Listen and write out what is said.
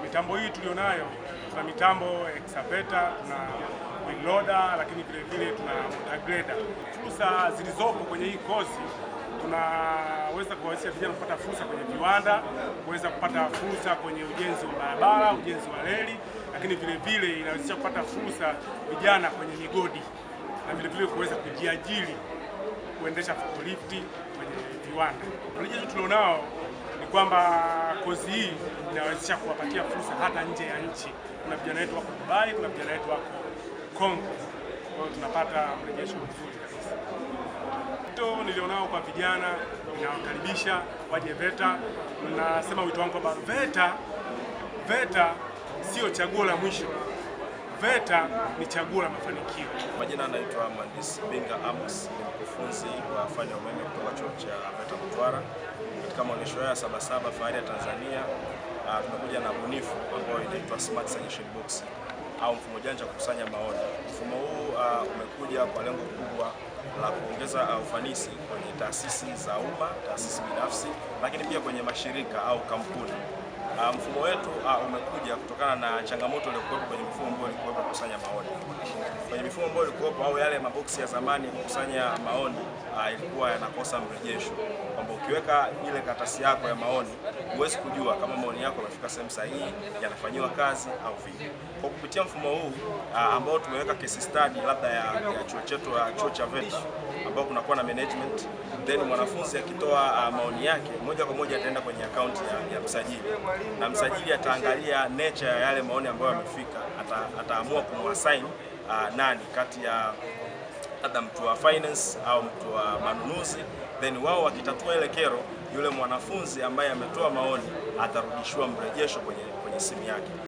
Mitambo hii tulionayo, tuna mitambo excavator, tuna wheel loader, lakini vile vile tuna grader. Fursa zilizopo kwenye hii kozi, tunaweza kuwawezesha vijana kupata fursa kwenye viwanda, kuweza kupata fursa kwenye ujenzi wa barabara, ujenzi wa reli, lakini vile vile inawezesha kupata fursa vijana kwenye migodi na vile vile kuweza kujiajiri kuendesha forklift kwenye viwanda. Mrejesho tulionao ni kwamba kozi hii inawezesha kuwapatia fursa hata nje ya nchi. Kuna vijana wetu wako Dubai, kuna vijana wetu wako Kongo. Kwa hiyo tunapata mrejesho mzuri kabisa. Wito nilionao kwa vijana, ninawakaribisha waje VETA. Nasema wito wangu kwamba VETA sio chaguo la mwisho. VETA ni chaguo la mafanikio. Majina anaitwa Mhandisi Binga Amos, ni mkufunzi wa fani ya umeme kutoka chuo cha VETA Mtwara. Katika maonyesho haya Sabasaba fahari ya Tanzania, tumekuja na bunifu ambayo inaitwa Smart Suggestion Box au mfumo janja wa kukusanya maoni. Mfumo huu umekuja kwa lengo kubwa la kuongeza ufanisi kwenye taasisi za umma, taasisi binafsi, lakini pia kwenye mashirika au kampuni. Mfumo wetu umekuja kutokana na changamoto iliyokuwepo kwenye mifumo ambayo ilikuwepo kukusanya maoni. Kwenye mifumo ambayo ilikuwepo au yale maboksi ya zamani kukusanya maoni ilikuwa yanakosa mrejesho, kwamba ukiweka ile karatasi yako ya maoni huwezi kujua kama maoni yako yamefika sehemu sahihi, yanafanyiwa kazi au vipi. Kwa kupitia mfumo huu ambao tumeweka case study labda ya chuo chetu ya chuo cha VETA ambao kunakuwa na management, then mwanafunzi akitoa maoni yake moja kwa moja ataenda kwenye akaunti ya msajili na msajili ataangalia nature ya yale maoni ambayo yamefika, ataamua kumuassign nani kati ya labda mtu wa finance au mtu wa manunuzi, then wao wakitatua ile kero, yule mwanafunzi ambaye ametoa maoni atarudishiwa mrejesho kwenye simu yake.